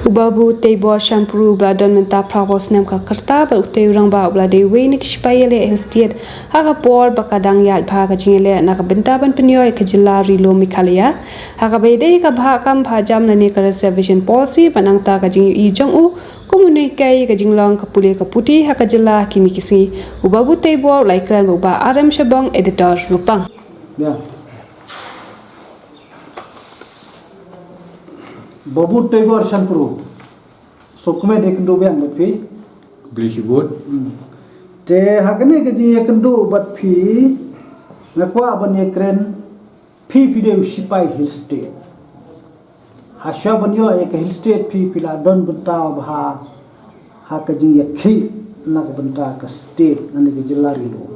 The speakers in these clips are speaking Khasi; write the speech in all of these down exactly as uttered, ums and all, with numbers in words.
U Babu Teibor Shanpru u ba la don mynta phra phew snem ka rta bad utei u rangbah u ba la dei uwei na ki shipai ïaleh Hill State ha ka por ba ka dang ïaid bha ka jingïaleh na ka bynta ban pynïoh ïa ka jylla ri lum Meghalaya ha kaba ïadei ka bhah kam bhah jam lane ka reservation policy bad nangta ka jingïohi jong u kum u nonghikai ka jinglong ka pule ka puthi ha ka jylla kine ki sngi. U Babu Teibor u la ïakren bad u Bah R M Shabong, editor Rupang. Babu Teibor Shanpru, sngewkmen ïakynduh biang bad phi. Khublei shibun. Te ha kane ka jingïakynduh bad phi, nga kwah ban ïakren, phi phi dei u shipai Hill State. Hashwa ban ïoh ïa ka Hill State phi phi la don bynta bha ha ka jingïakhih na ka bynta ka state lane ka jylla ri lum.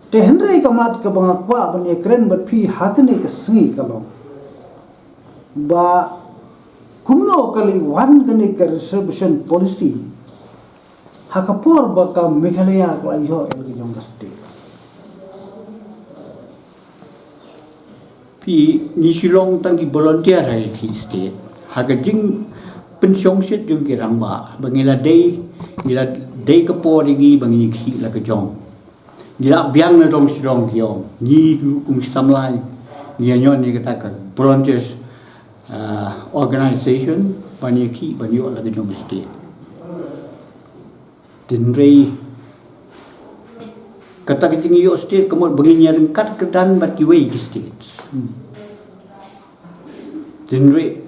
Te hynrei ka mat kaba nga kwah ban ïakren bad phi ha kane ka sngi ka long ba kumno ka leit wan kane ka reservation policy ha ka por ba ka Meghalaya ka la ïoh ïa la ka jong ka state. Phi, ngi shu long tang ki volunteer ha ki state ha ka jingpynshongshit jong ki rangbah ba ngi la dei, ngi la dei ka por ïa ngi ba ngi ïakhih la ka jong. Ngi la biang na dong sdong ki ong ngi kum ki samla ngi ïa ñion ïa kata ka volunteers organisation ban ïakhih ban ïoh la ka jong ka state. Hynrei kata ka jingïoh state ka mut ba ngin ïa ryngkat kyrdan bad kiwei ki states. Hynrei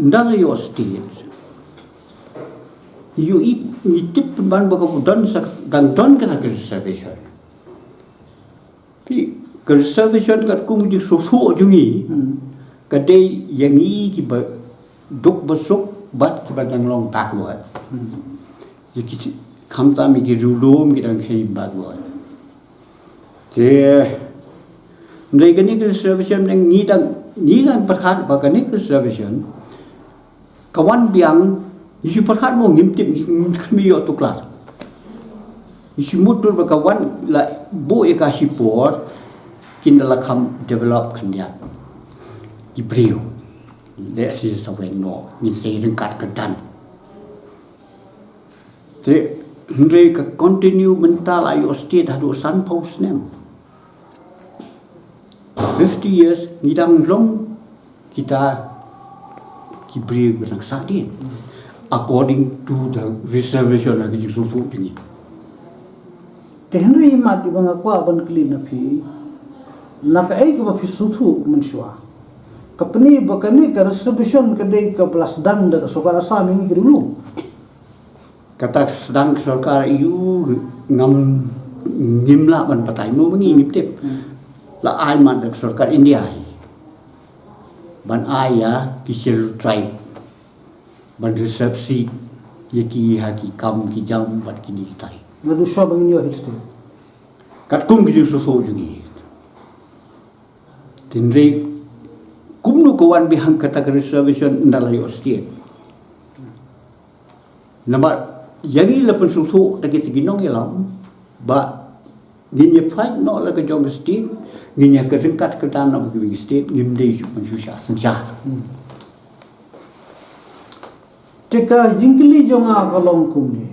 ynda la ïoh state, ïohi ngi tip pynban ba ka don sa dang don kata ka reservation. Phi, ka reservation katkum ka jingsngewthuh jong ngi ka dei ïa ngi kiba duk ba suk bad kiba dang long backward. Ïa ki khamtam ïa ki riewlum ki dang kheiñ backward. Te hynrei kane ka reservation ngi dang ngi dang pyrkhat ba kane ka reservation ka wan biang, ngi shu pyrkhat mo ngim tip, ngim khmih ïoh tuklar. Ngi shu mutdur ba ka wan la buh ïa ka shipor kin da la kham develop khyndiat. Ki briew lehse sa weng noh, ngin sa ryngkat kyrdan. Te hynrei ka continue mynta la ïoh state haduh sanphew snem. Fifty years ngi dang long kita ki briew ba dang sahdien according to the reservation ha ka jingsngewthuh jong ngi. Te hynrei i mat iba nga kwah ban kylli na phi, na kaei kaba phi sngewthuh mynshuwa? Ka pyni ba kane ka reservation ka dei kaba la sdang da ka sorkar Assam ïa ngi ki riewlum. Kata sdang ka sorkar E U ngam ngim lah ban batai mo ba ngi ngim tip. La ai mat da ka sorkar India hi ban ai ïa ki Scheduled Tribe ban reserve seat ïa ki ha ki kam ki jam bad kine kitai. Naduh shuwa ba ngin ïoh Hill State. Katkum ki jingsngewthuh jong ngi. Hynrei kumno ka wan biang kata ka reservation ynda la ïoh state? Namar ïa ngi la pynsngewthuh da kita ki nongïalam ba ngin ïa fight noh la ka jong ka state, ngin ïa ka ryngkat kyrdan noh bad kiwei ki state, ngim dei shu pynshusha synshar. Te ka jingkylli jong nga ka long kumne,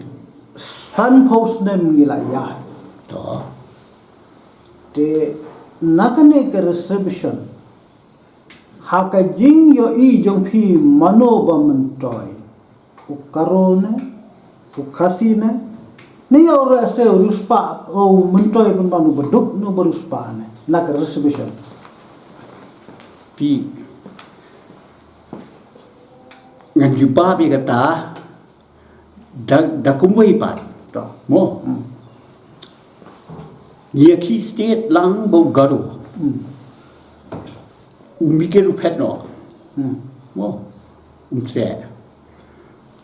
sanphew snem ngi la ïaid. To. Te na kane ka reservation, ha ka jingïohi jong phi mano ba myntoi, u Garo ne, u Khasi ne, ne ïa u Rese, u riewspah, u myntoi pynban uba duk ne uba riewspah ne na ka reservation? Phi, ngan jubab ïa kata da, da kumwei pat. To. Mo. Ngi ïa khih state lang bad u Garo. Um bikir u phet noh. Mo. Um treh.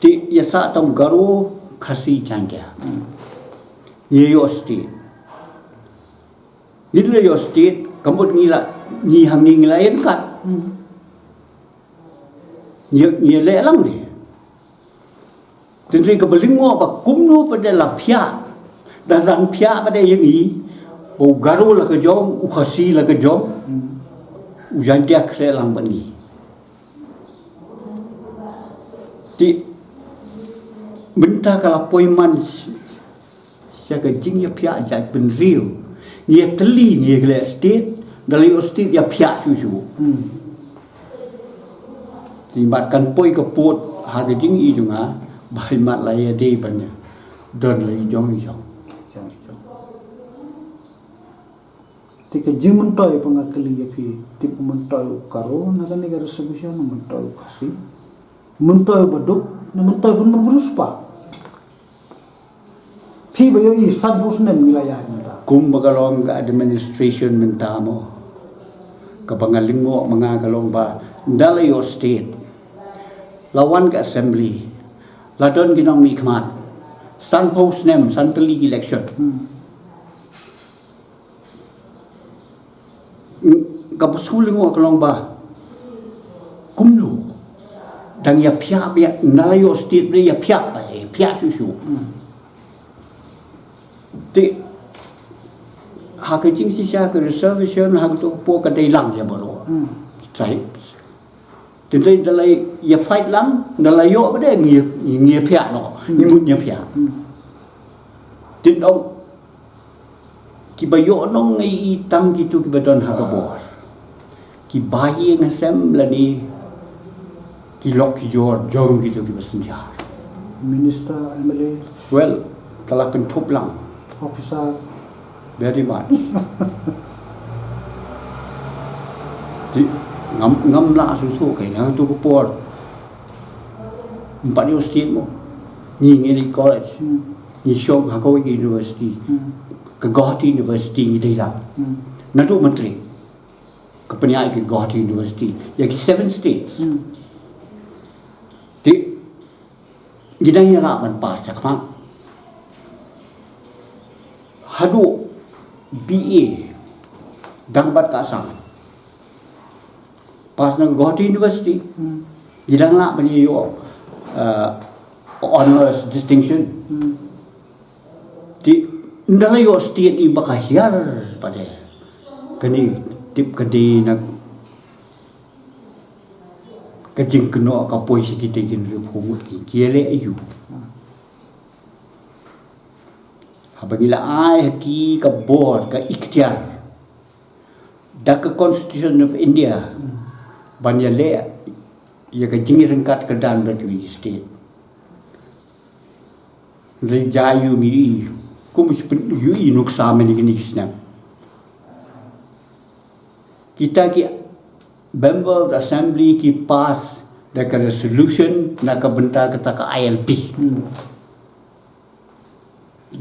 Te ïa sah tang Garo, Khasi, Jaiñtia. Ngi ïoh state. Ngi la ïoh state, ka mut ngi la, ngi hangne ngi la ïeng kat. Ngi, ngi leh lang ne. Hynrei kaba lyngngoh ba kumno pat de la phiah. Da dang phiah pat de ïa ngi. Ba u Garo la ka jong, u Khasi la ka jong. U Jaiñtia khleh lang bad ngi. Te mynta ka la poi man sha ka jingïaphiah jaitbynriew. Ngi ïatylli ngi ïa ka leh state, da la ïoh state ïaphiah shuh shuh. Hmm. Te mat kan poi ka pud ha ka jingïohi jong nga, ba mat la ïa dei ban ïa don la i jong i jong. Jong i jong. Te ka jingmyntoi ba nga kylli ïa phi, tip u myntoi u Garo na kane ka reservation, u myntoi u Khasi, u myntoi u Baduk, u myntoi u Bun Bun Spah. Phi ba ïohi san phew snem ngi la ïaid mynta. Kumba ka long ka administration mynta mo. Kaba nga lyngngoh ma nga ka long ba, da la ïoh state, la wan ka assembly, la don ki nongmihkhmat, san phew snem, san tylli ki election. Hmm. Kaba shu lyngngoh ka long ba, kumno, dang ïaphiah ba ïa, na la ïoh state ba ïaphiah ba ïaphiah shuh shuh. Hmm. Te ha ka jingshisha ka reservation ha kato ka por ka dei lang ïa baroh. Hmm. Tribes. Te da la ïa fight lang, da la ïoh ba dei ngi, ngi ïaphiah noh, ngi mut ïaphiah. Hmm. Te ong kiba ïoh nong ngi i tang kito kiba don ha ka bor. Kiba ïeng ha sem lane ki lok ki jor jong kito kiba synshar. Minister, M L A. Well, ka la kynthup lang. Officer. Very much. Te ngam, ngam lah shuh shuh, ka ïa tu ka por. Ym pat ïoh state mo. Ngi ngi dei college. Hmm. Ngi shong ha kawei ka university. Hmm. Ka Gauhati University ngi dei lang. Hmm. Naduh mynta ka pynïaid ka Gauhati University ïa ki seven states. Hmm. Te ngi dang ïa lah ban pass shakhmat. Haduh B A dang bad ka sang. Pass na Gauhati University. Hmm. Ngi dang lah ban ïoh, uh, honors distinction. Hmm. Te ynda la ïoh state i ba ka hiar pat de. Kane tip ka dei na ka jingkynnoh ka poi sha kita ki hynriewphew ngut ki, ki ïaleh aiu. Haba ngi la ai ha ki ka bor ka iktiar da ka Constitution of India ban ïaleh ïa ka jingïaryngkat kyrdan bad kiwei ki state. Hynrei jia aiu ngi ïohi, kum shu pyn ïohi nuksa mynne kine ki snem. Kita ki member of the assembly ki pass da ka resolution na ka bynta kata ka I L P. Hmm.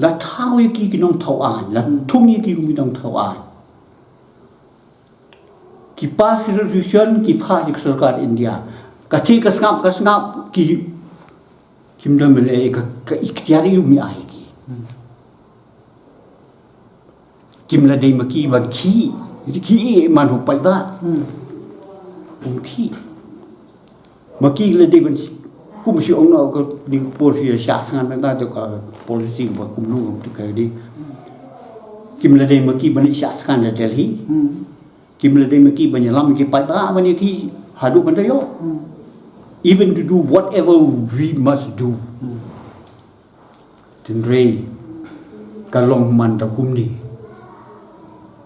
La thaw ïa ki ki nongthaw aiñ, la Hmm. thung ïa ki ki nongthaw aiñ. Ki pass ki resolution, ki pass ïa ka sorkar India. Ka thik ka sngap, ka sngap, ki, kim don ban leh ka, ka iktiar aiu ngi ai ki. Hmm. Kim la dei ma ki ban khih, ki man u paidbah. Hmm. Um khih. Ma ki la dei ban, kum shu ong noh ka dei ka por shu ïa shah sngan na ka, ka policy ba kumno ka dei. Kim la dei ma ki ban ïa shah sngan na Delhi. Hmm. Kim la dei ma ki ban ïalam ki paidbah ban ïa ki haduh ban da ïoh. Hmm. Even to do whatever we must do. Hmm. Hynrei ka long man da kumne.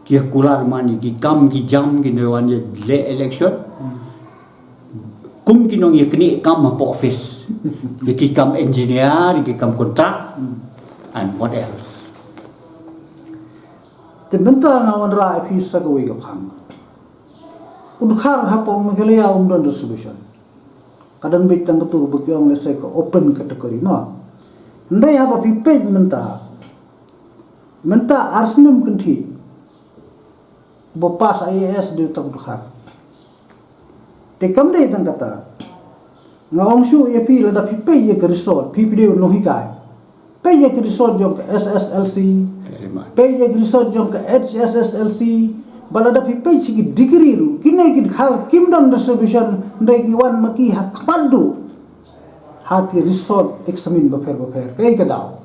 Ki ïa kular man ïa ki kam ki jam ki ne wan ïa leh election. Hmm. Kum ki nong ïa kane kam hapoh office. Ïa ki kam engineer, ïa ki kam contract. Hmm. And what else? Te mynta nga wanrah ïa phi sa kawei ka phang. U Dkhar hapoh Meghalaya um don reservation. Ka don beit tang katu ba ki ong lehse ka open category mo. Hynrei haba phi peit mynta, mynta ar snem kynthih ba pass I A S dei tang u Dkhar. Te kam dei tang kata. Nga ong shuh ïa phi lada phi peit ïa ka result, phi phi dei u nonghikai. Peit ïa ka result jong ka S S L C. Very much. Peit ïa ka result jong ka H S S L C. Ba lada phi peit sha ki degree ruh, kine ki Dkhar kim don reservation, hynrei ki wan ma ki ha khmat duh ha ki result examine bapher bapher. Kaei ka daw?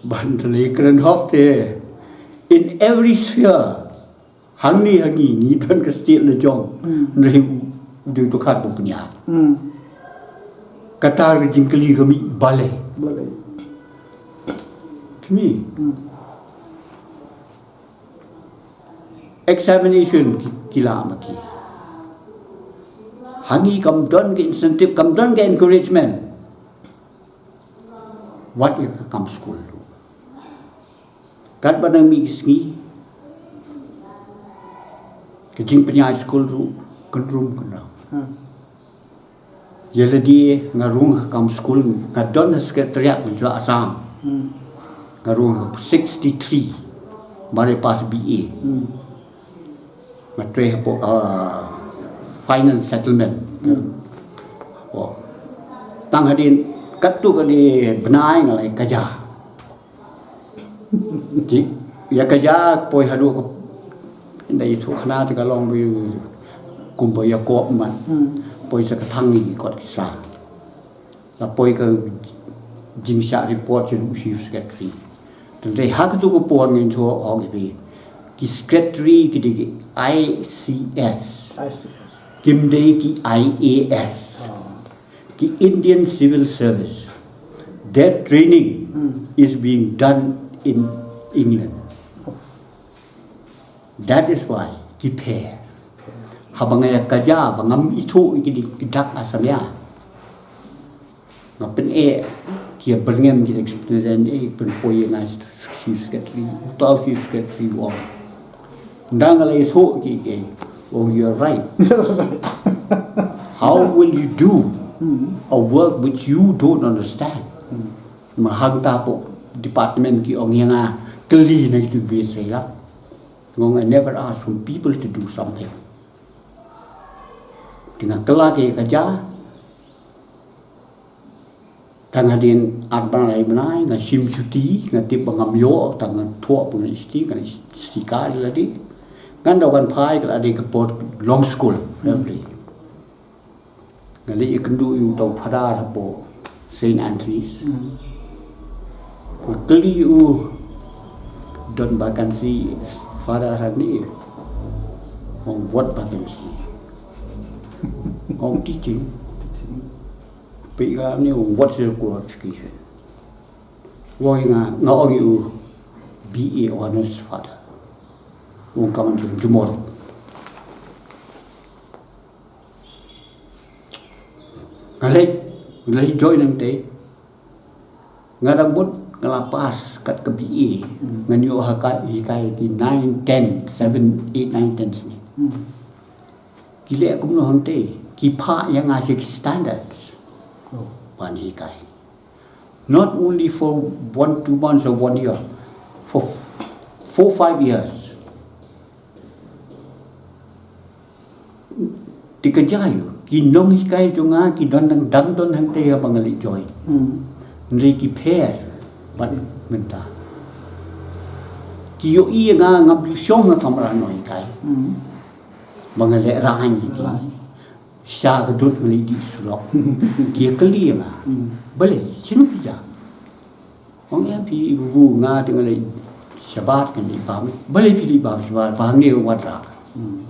Ban tynrai kren hok te, in every sphere, Hangne ha ngi, ngi don ka state la jong. Hmm. Hynrei u dei u dkhot ba pynïaid. Hmm. Kata ka jingkylli ka mih balei. Balei. To me. Hmm. Examination ki, ki la ma ki. Ha ngi kam don ka incentive, kam don ka encouragement. Wat ïa ka kam skul. Katba nang mih ki sngi, ka jingpynïaid skul ruh kynrum kynraw. Hmm. Ïa lade nga rung ha kam skul, nga don ha secretariat mynjur Assam. Hmm. Nga rung ha sixty-three, ba la pass B A. Hmm. Nga trei hapoh, ah, finance settlement. Hmm. Hapoh. Tang hadien katto katne bnai nga la ïa ka ja. Ti, ïa ka ja poi haduh ka, nda ïathuh khana te ka long ba ïa kumba ïa kop man. Hmm. Poi sa ka thang ïa ki kot ki sla. La poi ka jingshah report sha u chief secretary. Tang te ha katu ka por ngin thoh ong ïa phi. Ki secretary ki dei ki I C S. I C S. Kim dei ki I A S. Oh. Ki Indian Civil Service, their training, hmm, is being done in England. That is why ki pher. Haba nga ïa ka ja, ba ngam ithuh ïa ki dak Assamese. Nga pyn-e ki ïa byrngem ki dak Sipneren, e pynpoi ïa nga Chief Secretary, uta u Chief Secretary u ong. Nda nga la ïathuh ki, ki. Oh, you're right. How will you do, hmm, a work which you don't understand? Hmm. Ma hangta hapoh department ki ong ïa nga kylli na ki tu base ïa. Nga ong, I never ask from people to do something. Te nga kylla ka ja. Tang hadien ar bnai lai bnai nga shim shuti, nga tip ba ngam ïoh, tang nga thoh ba ngan shuti, nga shuti ka lade. Ngan da wan phai ka lade ka por long school, hmm, every. Nga leit ïakynduh ïa uta u phadar hapoh Saint Anthony's. Hmm. Nga kylli u, don vacancy phadar hangne? Ong, what vacancy? Ong, teaching. Teaching. Peit ka ne, what's your qualification? Ong ïa nga, nga ong ïa u, B A honours, Father. Ong, come on, tomorrow. Nga leit, nga leit join hangtei. Nga dang bud, nga la pass kat ka B A. Hmm. Ngan ïoh ha ka, hikai ki nine, ten, seven, eight, nine, ten snem. Hmm. Ki leh kumno hangtei, ki phah ïa nga sha ki standards. Oh. Ban hikai. Not only for one, two months or one year, for f-, four, five years. Te ka jia ïa u, ki nonghikai jong nga ki don nang dang don hangtei haba nga leit join. Hmm. Hynrei ki pher bad mynta. Ki ïohi ïa nga ngam ju shong ha kamra nonghikai. Hmm. Ba nga lehraiñ ïa ki. Right. Sha ka dud nga leit dih surok. Ki ïa kylli ïa nga. Hmm. Balei, shano phi jia? Ong, em phi, bu nga te nga leit shabar, nga leit bam. Balei phi leit bam shabar, ba hangne wat ra. Hmm.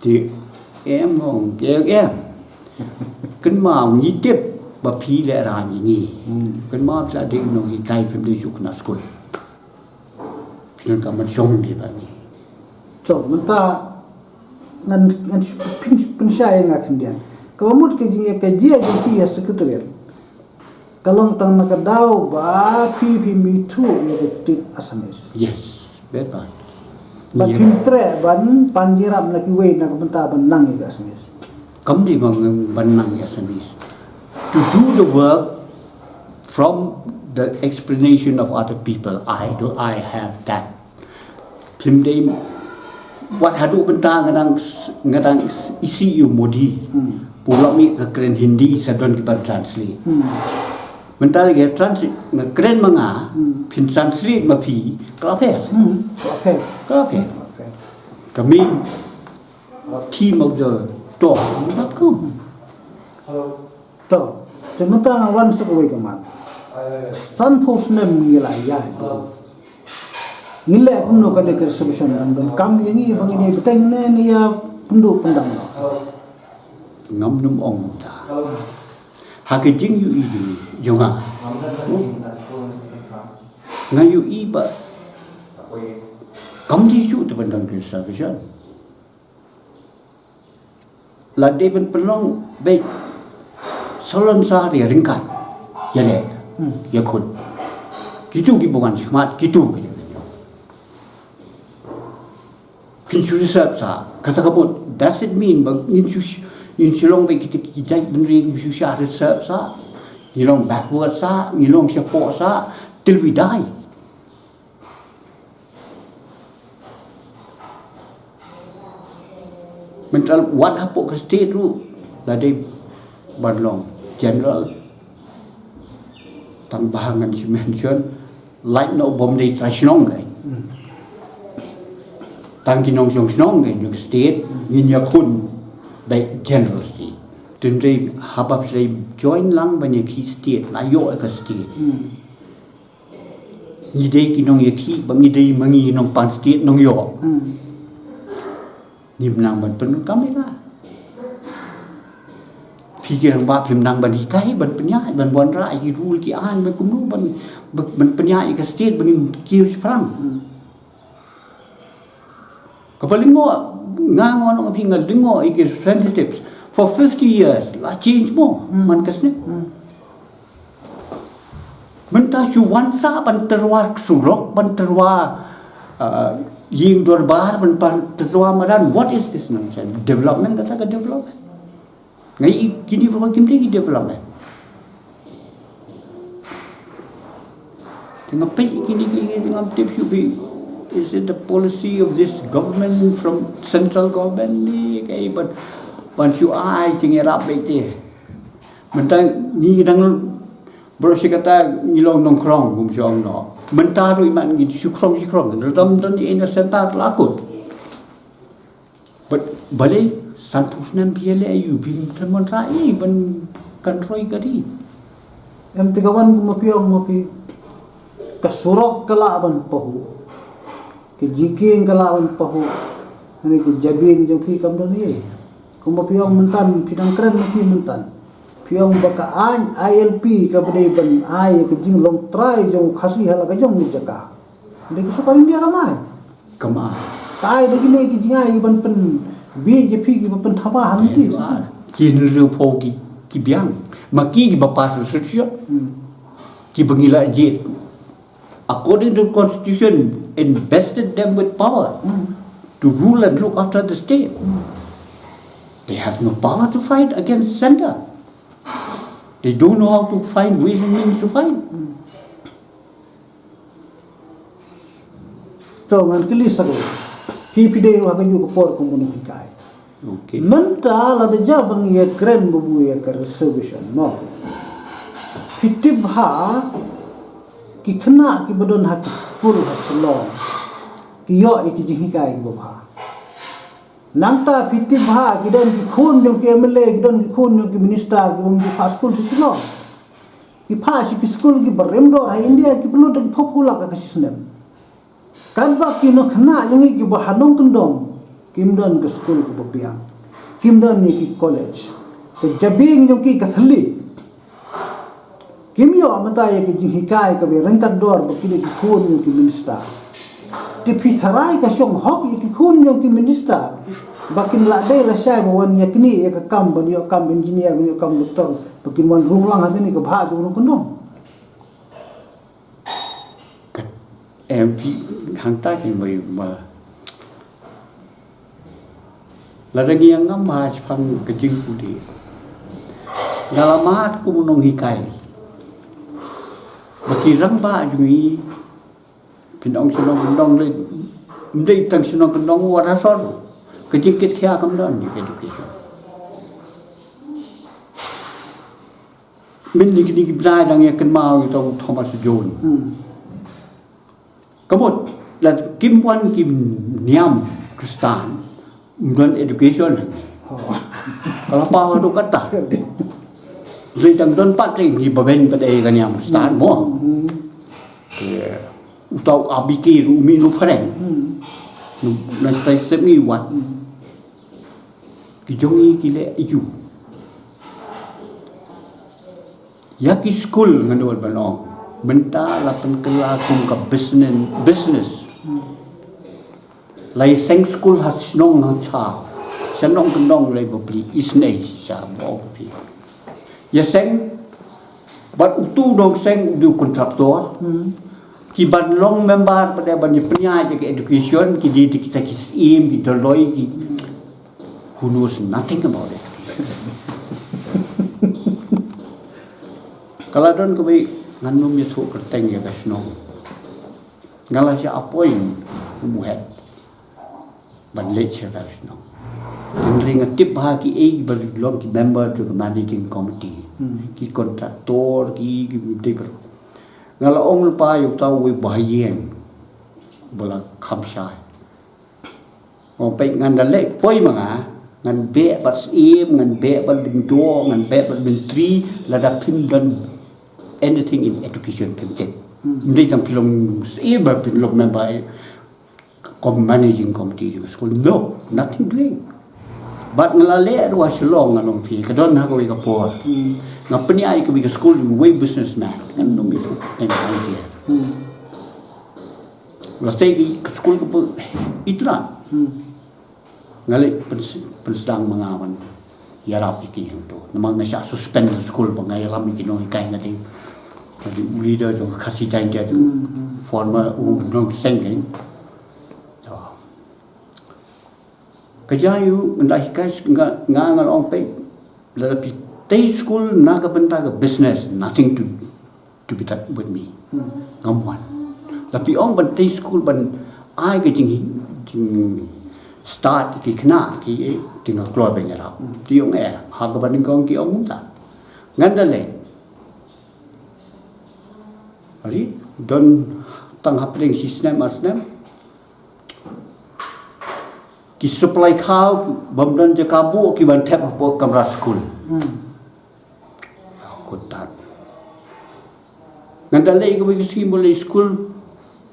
Te em, ong, em, em. Kynmaw, ngi tip ba phi lehraiñ ïa ngi. Hmm. Kynmaw phi la dei u nonghikai, phim dei shuh khynnah skul. Phi donkam ban shong de bad ngi. To, mynta ngan, ngan pyn-, pynshai ïa nga khyndiat. Kaba mut ka jingïakajia jong phi ha secretariat ka long tang na ka daw ba phi, phim ithuh ïa ka ktien Assamese. Yes, bad ba. Bad phim treh ban pan jingïarap na kiwei na ka bynta ban nang ïa ka Assamese. Kam dei ban, ban nang ïa Assamese. To do the work from the explanation of other people, I do, I have that. Phim dei, wat haduh mynta nga dang s-, nga dang s-, isih ïa u Modi. Hmm. Ba u la mih ka kren Hindi, sa don ki ban translate. Hmm. Mynta lagi translate, nga kren ma nga, hmm, phin translate ma phi, ka la pher. Hmm, ka la pher. Ka la pher. Ka la pher. Ka main theme of the talk. Not come. To, te mynta nga wan sa kawei ka mat. Sanphew snem ngi la ïaid. Ngi leh kumno ka dei ka reservation, dang don kam ïa ngi ba ngi dei bteng ne ngi ïa pynduh pyndam. Ngam nym ong ta. Ha ka jingïohi jong nga, nga ïohi ba kam dei shuh te ban don ka reservation. La dei ban pynlong beit salon sar ïa ryngkat, ïa leh, ïa khun. Kitu kiba wan shakhmat, kitu ki kin shu reserve sa. Kata ka mut, does it mean ba ngin shu, ngin shu long beit kita ki jait bynriew, ngin shu shah reserve sa? Ngin long backward sa, ngin long shapoh sa till we die? Mynta wat hapoh ka state ruh la dei ban long general. Tang ba ngan shu mention, lait noh bym dei trai shnong kai. Tang ki nongshong shnong kai jong ka state ngin ïakhun beit general state. Tynrai haba phi la join lang ban ïakhih state, la ïoh ïa ka state. Ngi dei ki nongïakhih, ba ngi dei ma ngi nongpan state nongïoh. Ngim nang ban pyndonkam ïa ka. Phi ki rangbah phim nang ban hikai, ban pynïaid, ban wanrah ïa ki rule ki aiñ, ban kumno ban, ban, ban pynïaid ïa ka state ba ngin kiew shaphrang. Kaba lyngngoh, nga ngan ong ïa phi, nga lyngngoh ïa ki representatives for fifty years, la change mo man ka snem. Mynta shu wan sa ban tyrwa surok, ban tyrwa, uh, ïing dorbar, ban, ban tyrwa madan. What is this nonsense? Development, kata ka development? Nga ïohi kine baroh kim dei ki development. Te nga peit kine, kine, kine, ngam tip shuh beit. Is it the policy of this government, from central government ne kaei, ban, ban shu ai jingïarap beit te? Mynta ngi dang baroh shi katta ngi long nongkhrong, kum shu ong noh. Mynta ruh imat ngi shu khrong, shu khrong. Dang don ïa in a centre la kut. But balei sanphew snem phi ïaleh aïu, phim treh ban rah ei ban kan roi ka ri. Em, te ka wan kum ma phi ong, ma phi, ka surok ka lah ban pahuh, ka jingkieng ka lah ban pahuh. Hynrei ka jabieng jong phi kam don ei. Kum ma phi ong mynta, phi dang kren ma phi mynta. Phi ong ba ka aiñ I L P kaba dei ban ai ka jinglong trai jong u Khasi ha la ka jong ka jaka. Dei ka sorkar India kam ai. Kam ai. Ka ai da kine ki jingai kiban pynbiej ïa phi, kiba pynthaba ha lynti. Ki hynriewphew ki, ki biang. Ma ki kiba pass resolution. Hmm. Kiba ngi la jied. According to the constitution, invested them with power, hmm, to rule and look after the state. Hmm. They have no power to fight against the centre. They don't know how to find ways and means to fight. Hmm. To ngan kylli sa kawei. Phi, phi dei ruh ha kajuh ka por kum u nonghikai. Okay. Mynta lada jia ba ngi ïakren bha bha ïa ka reservation, mo. Phi tip bha ki khynnah kiba don ha ki skul ha Shillong ki ïoh ïa ki jinghikai kiba bha. Nangta phi tip bha ki don ki khun jong ki M L A, ki don ki khun jong ki minister kiba ym ju phah skul sha Shillong. Ki phah sha ki skul kiba rim dor ha India, kiba lut da ki phew phew lak ha ka shi snem. Katba ki nongkhynnah jong ngi kiba ha nongkyndong kim don ka skul kaba biang, kim don ïa ki college. Ka jabieng jong ki ka thylli. Kim ïoh mynta ïa ki jinghikai kaba ryngkat dor ba ki dei ki khun jong ki minister. Te phi tharai ka shong hok ïa ki khun jong ki minister ba kin lah dei lashai ba wan ïa kine ïa ka kam, ban ïoh kam engineer, ban ïoh kam doctor, ba kin wan rung lang ha kane ka bhah jong u nongkyndong. Ka M P hangta ki mai ma. Lada ngi ïa ngam ha shaphang ka jingpule, nga la mad kum u nonghikai ba ki rangbah jong ngi, phin ong shnong kyndong lei, ym dei tang shnong kyndong, wat ha sor ka jingkit khia kam don ïa ka education. Mynta kine ki bnai dang ïa kynmaw ïa u Thomas Jones. Hmm. Ka mut la kim wan ki niam Khristan, ym don education. Oh. Ka la paw haduh katta. Ri dang don pat te ngi ba beiñ pat ïa ka niam Khristan mo. Hmm. Te u Tau A B K ruh mi nu phareng. Hmm. Nu na stai sep ngi wat. Hmm. Ki jong ngi ki leh ïa u. Ïa ki skul ngan wan ban ong. Mynta la pynkylla kum ka business, business. Hmm. La ïa seng skul ha shnong na cha. Shnong kyndong lei bapli isnei sha bapli. Ïa seng, bad utu dong seng u dei u kontraktor. Hmm. Ki ban long member pat ban ïa pynïaid ïa ka education, ki dei kita ki syiem, ki doloi, ki who knows nothing about it. Ka la don kawei ngan ym ïathuh kyrteng ïa ka shnong. Nga la shah appoint kum u head ban leit sha ka shnong. Hynrei nga tip ba ki ei ba long ki member jong ka managing committee. Hmm. Ki contractor, ki, ki dei ba. Nga la ong lypa ïa uta uwei u bahaïing ba la kham shai. Ong peit ngan da leit poi ma nga, ngan beh bad syiem, ngan beh bad lyngdoh, ngan beh bad myntri, lada phim don anything in education, phim tip. Hmm. Ym dei tang phi long syiem ba phi long member, eh, com-, managing committee jong ka skul. No, nothing doing. Bad nga la leh ruh ha Shillong, ngan ong phi, ka don ha kawei ka por. Hmm. Nga pynïaid ïa kawei ka skul jong uwei u businessman. Ngan ym ïathuh kyrteng, tang ïa. Hmm. La sei ki skul ka pynithuh. Hmm. Nga leh pyns-, pynsdang ma nga ban ïarap ïa ki hangto. Namar nga shah suspend skul ba nga ïalam ïa ki nonghikai, nga dei, nga dei u leader jong ka Khasi Jaintia, hmm, hmm, former u nongseng kan. To. Ka jia ïa u, nga da hikai, nga, nga, nga la ong peit, lada phi tei skul na ka bynta ka business, nothing to, to be done with me. Hmm. Ngam wan. La phi ong ban tei skul ban ai ka jing, jingstad ïa ki khynnah ki, eh, te nga kloi ban ïarap. Hmm. Te ong eh, ha kaba nyngkong ki ong kumta. Ngan da leh. Ari, don tang hapdeng shi snem, ar snem. Ki supply khaw, bym don jaka buh, ki ban thep hapoh kamra skul. Hmm. Kut tat. Ngan da leh kawei ka scheme ban leh skul.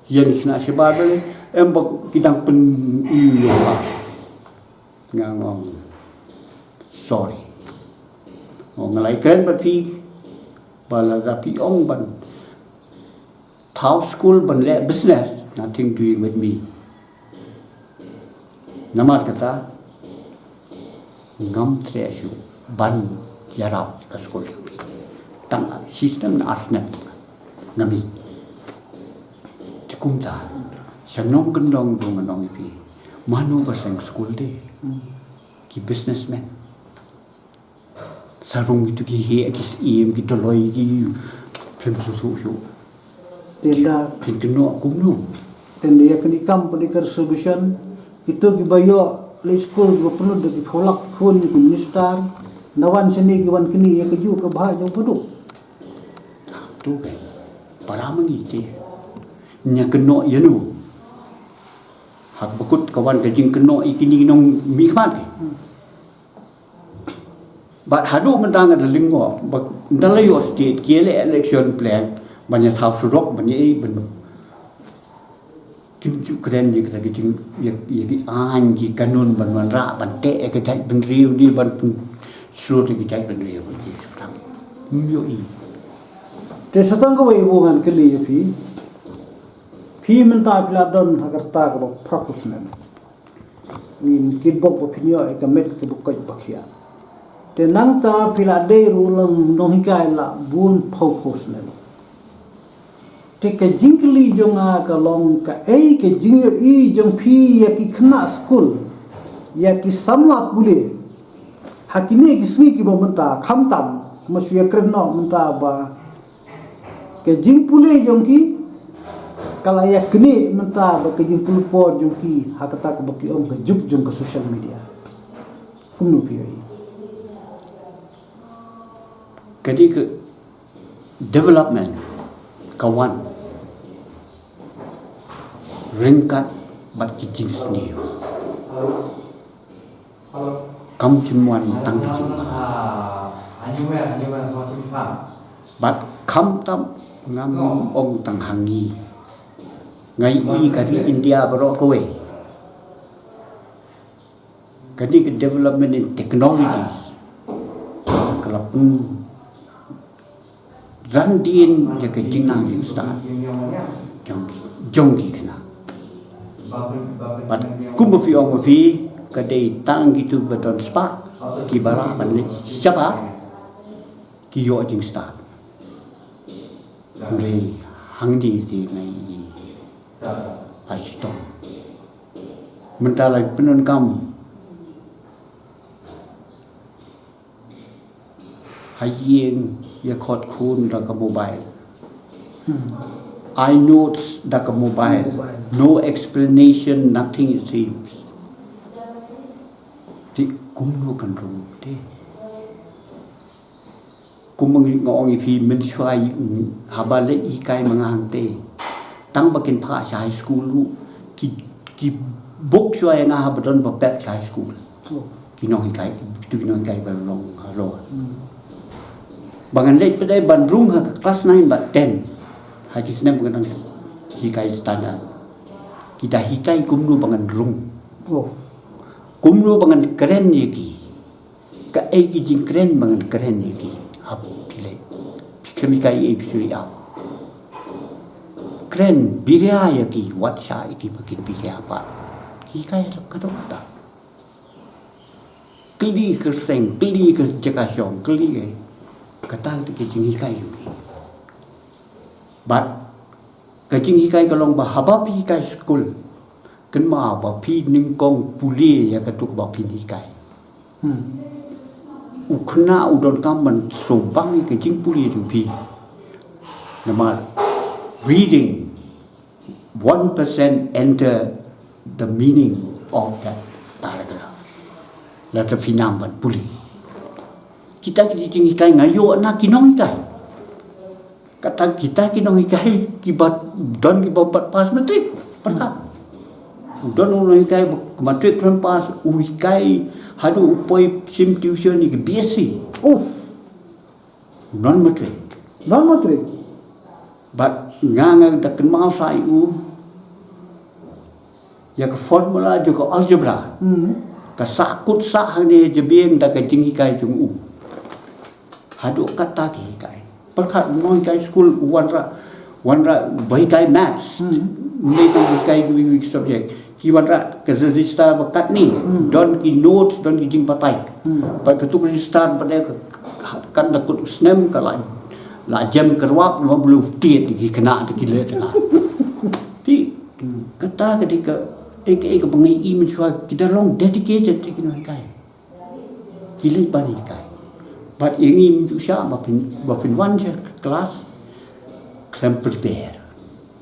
Ïa ki khynnah shabar ba leh, em ba ki dang pyn-i ïa ka. Nga ong sorry. Ong nga la ïakren bad phi ba lada phi ong ban thaw skul ban leh business, nothing doing with me. Namar kata ngam treh shuh ban ïarap ka skul jong phi. Tang shi snem ne ar snem ngam ïeit. Te kumta sha nongkyndong ruh ngan ong ïa phi, mano ba seng skul de? Ki businessman. Sa rung kito ki heh, ki syiem, ki doloi, ki phim sngewthuh shuh. Te ynda phin kynnoh kumno? Te ynda ïa kane kam pynlong ka reservation, kito kiba ïoh leit skul kiba pynlut da ki phew lak khun ki minister, ynda wan shane ki wan knieh ïa kajuh ka bhah jong ka duk. To ka para ma ngi te. Ngi ïa kynnoh ïano? Ha kaba kut ka wan ka jingkynnoh ïa kine ki nongmihkhmat ki. Bad haduh mynta nga da lyngngoh ba ynda la ïoh state ki leh election plan ban ïa thaw surok ban ïa ei ban kim ju kren ïa kita ki jing ïa, ïa ki aiñ ki kanun ban wanrah ban teh ïa ka jaitbynriew ne ban pynshlur ïa ka jaitbynriew ban ki shu tang. Ym ïohi. Te sa tang kawei ba ngan kylli ïa phi. Phi mynta phi la don ha ka rta kaba phra phew snem. Ngin kitbok ba phin ïoh ïa ka met kaba koit ba khiah. Te nangta phi la dei ruh u nonghikai la bun phew phew snem. Te ka jingkylli jong nga ka long kaei ka jingïohi jong phi ïa ki khynnah skul, ïa ki samla pule ha kine ki sngi kiba mynta, khamtam, ma shu ïakren noh mynta ba ka jingpule jong ki ka la ïa knieh mynta bad ka jingpule por jong ki ha kata kaba ki ong ka juk jong ka social media. Kumno phi ïohi? Ka dei ka development ka wan ryngkat bad ki jingsniew. Kam shym wan tang ki jingma. Bad khamtam ngam ong tang ha ngi. Nga ïohi ka ri India baroh kawei, kane ka development in technologies ka la pynran dien ïa ka jingnang jingstad jong ki, jong ki khynnah. Bad kumba phi ong ma phi, ka dei tang kito ba don spah, kiba lah ban leit shabar, ki ïoh jingstad. Hynrei hangne te nga ïohi ha shitom. Mynta la pyndonkam ha ïing ïa khot khun da ka mobile. Ai notes da ka mobile. Mobile. No explanation, nothing it seems. Te kumno kan rung te? Kumba nga ong ïa phi mynshuwa, haba leit hikai ma nga hangtei, tang ba kin phah sha high school ruh, ki, ki book shuwa ïa nga haba don ba pep sha high school. Oh. Ki nonghikai, kitu ki nonghikai ba long halor. Hmm. Ba ngan leit pat ban rung ha ka class nine bad ten, ha ki snem ba ngan dang hikai standard, ki da hikai kumno ba ngan rung. Oh. Kumno ba ngan kren ïa ki. Kaei ki jingkren ba ngan kren ïa ki? Hap phi leh, phi kren ïa ki, phi shu ïa kren biria ïa ki, wat shah ïa ki ba kin biria pat. Hikai ïa ka dok kata. Kylli ka seng, kylli ka jaka shong, kylli ka, kata ka jinghikai ïa ki. Bad ka jinghikai ka long ba haba phi hikai skul, kynmaw ba phi nyngkong pule ïa katu kaba phin hikai. Hmm. U khynnah u donkam ban sngewbang ïa ka jingpule jong phi. Namar reading, one percent enter the meaning of that paragraph. Lada phi nang ban pule. Kita ki jinghikai nga ïoh na ki nonghikai. Kata kita ki nonghikai kiba don kiba pat pass matric. Pyrkhat. Don u nonghikai ba matric khlem pass, u hikai haduh u poi shim tuition ïa ka B S C. Uff. Non matric. Non matric. Bad nga, nga da kynmaw sa ïa u, ïa ka formula jong ka algebra. Hmm. Ka sah kut sah hangne jabieng da ka jinghikai jong u. Haduh kata ki hikai. Pyrkhat u nonghikai skul u wanrah, wanrah ba hikai maths. Hmm. Mei tang hikai dui, dui subject. Ki wanrah ka register ba katne. Hmm. Don ki notes, don ki jingbatai. Hmm. Bad katu ka register ba dei ka, ka, kan da kut u snem ka la, la jem kyrwap, la blue tiet ki khynnah te ki leh tengah. Te kata ka dei ka, eh, ka, eh, kaba ngi i mynshuwa ki da long dedicated te ki nonghikai. Ki leit ban hikai. Bad ïa ngi mynta sha ba phin, ba phin wan sha klas khlem prepare.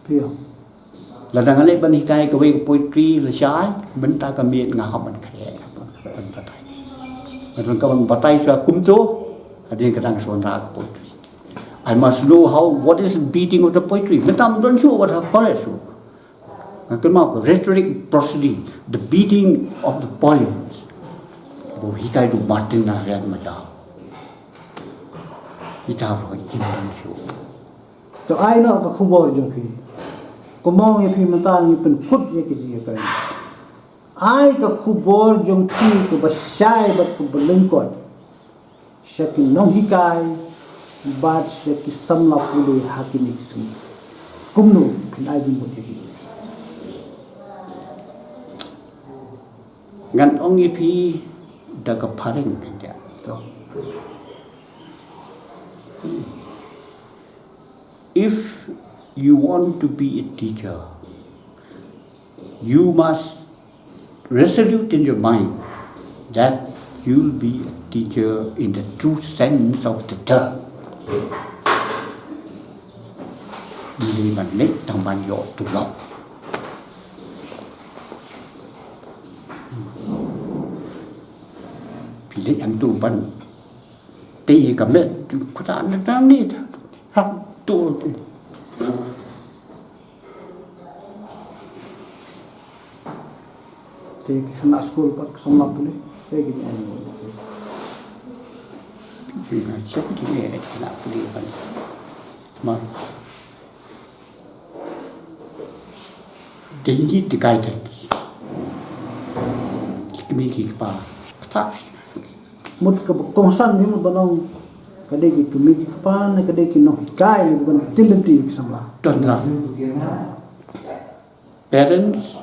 Phi ong. Lada nga leit ban hikai kawei ka poetry lashai, mynta ka miet nga hap ban khreh ban batai. Nga donkam ban batai shuwa kumto, hadien kata nga shu wanrah ka poetry. I must know how, what is the beating of the poetry. Mynta ym don shuh wat ha college shuh. Nga kynmaw ka rhetoric, prosody, the beating of the poems. Ba hikai da u Martin Narayan Majak. Ita ruh ym don shuh. To ai noh ka khubor jong phi. Kumno ïa phi mynta ngi pynkut ïa ka jingïakren. Ai ka khubor jong phi kaba shai bad kaba lyngkot sha ki nonghikai bad sha ki samla pule ha kine ki sngi. Kumno phin ai jingmut ïa ki? Ngan ong ïa phi da ka phareng kynja. To. If you want to be a teacher, you must resolute in your mind that you'll be a teacher in the true sense of the term. Ym dei ban leit tang ban ïoh tulop. Phi leit hangto ban tei ka met, kata na tang ni, hangto. Te ki khynnah skul pat ki samla pule, te ki ne. Ki na chok ki ne ki khynnah pule pat. Ma. They need the guidance. Ki kmie ki kpa. Kata. Mut kaba kongsan ne mut ba long ka dei ki kmie ki kpa ne ka dei ki nonghikai ne ban tilti ki samla. Don la. Parents,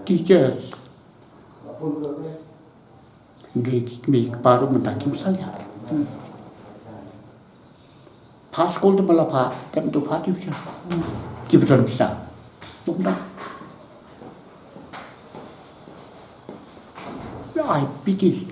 teachers. Dei ki kmie ki kpa ruh mynta kim salia. Pha skul te ba la pha, te mynta pha tuition. Ki ba don pisa. Bym don. I pity.